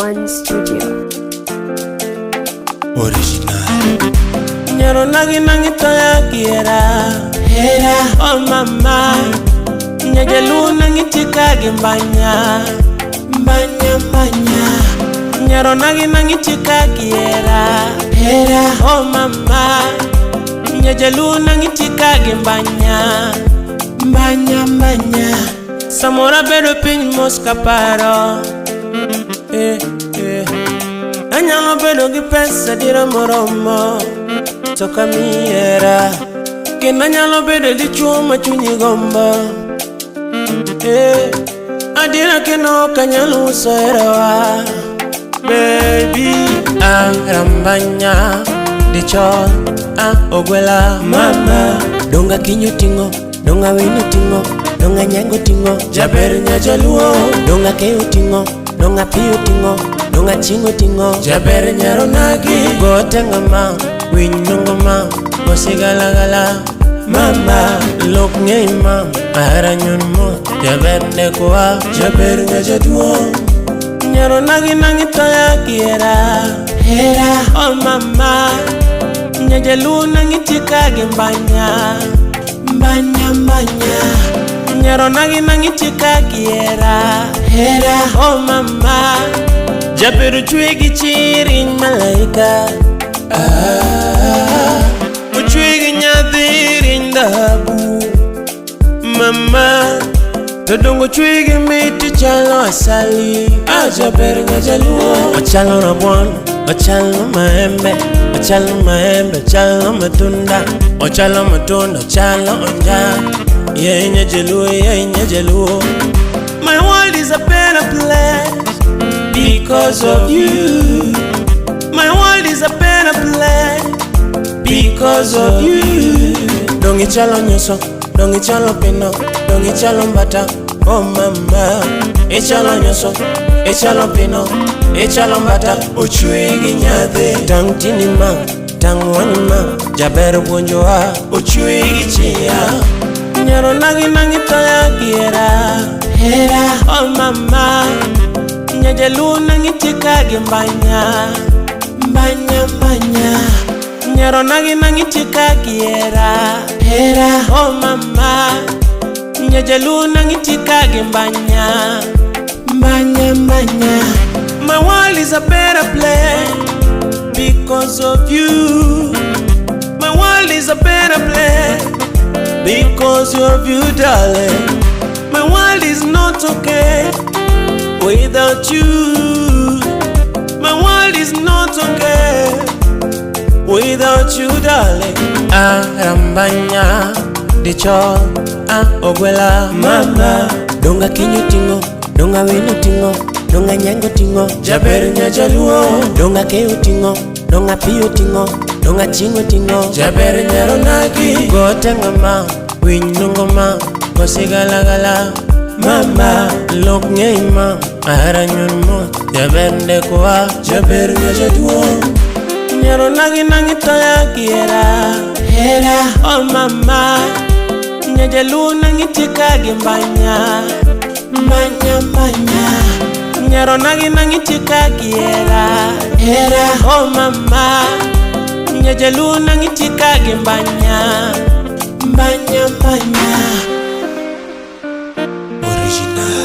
One Studio. Original. Nyoro nagi nangi toya kiera. Hera. Oh mama. Nyajalu nangi chika gimbanya. Mbanya mbanya. Nyoro nagi nangi chika kiera. Hera. Oh mama. Nyajalu nangi chika gimbanya. Mbanya mbanya. Samora bedo piny mos kaparo. Eh, eh. Anyalo bedo gi pesa dira moromo to kamiera kendo anyalo bedo dichuo ma chunyi gombo eh, adiera kendo ok anyal uso herowa baby arambanya dichol a ogwela mama donga kinyo ting'o donga wino ting'o donga nyango ting'o jaber nyajaluo donga keyo ting'o donga piyo ting'o donga chingo ting'o jaber nyaro nagi gote ngama winy nongo ma osigalagala mama lok ng'ey ma ahera nyon mo jaber ndekowa jaber nyajaduong' nyaro nagi nangi toya kiera hera oh mama nyajaluo nangi chika gi mbanya mbanya mbanya nyaro nagi nangi chika kiera hera oh mama jabedo chwe gi chir in malaika ah, ochwe gi nyadhi in dhahabu mama to dongo chwe gi mit chalo asali ajaber nyajaluo ochalo rabuon ochalo maembe ochalo maembe ochalo matunda ochalo matunda ochalo onja ye nyajaluo ye nyajaluo. My world is a better place because of you. My world is a better place because of you. Dong ichalo nyoso, dong ichalo pino, dong ichalo mbata, oh mama. Ichalo nyoso, ichalo pino, ichalo mbata, ochwe gi nyadhi. Tang' tini ma, tang' wani ma, jaber puonjowa, ochwe gi chia. Nyaro nagi nangi toya kiera, hera, oh mama. Nyajaluo nangi chika gi mbanya, mbanya mbanya. Nyaro nagi nangi chika kiera, hera, oh mama. Nyajaluo nangi chika gi mbanya, mbanya mbanya. My world is a better place because of you. My world is a better place because of you, darling. My world is not okay without you. My world is not okay without you, darling. Arambanya, dichol, a ogwela, mama. Donga kinyo ting'o, donga wino ting'o, donga nyango ting'o, jaber nyajaluo. Donga keyo ting'o, donga piyo ting'o, donga chingo ting'o, jaber nyaro nagi. Gote ngama, winy nongo ma, osigalagala. Mama, lok ng'ey ma, ahera nyon mo, jaber ndekowa, jaber nyajaduong'. Nyaro nagi nangi toya kiera, hera, oh mama. Nyajaluo nangi chika gi mbanya, mbanya mbanya. Nyaro nagi nangi chika kiera, hera, oh mama. Nyajaluo nangi chika gi mbanya, mbanya mbanya. Original.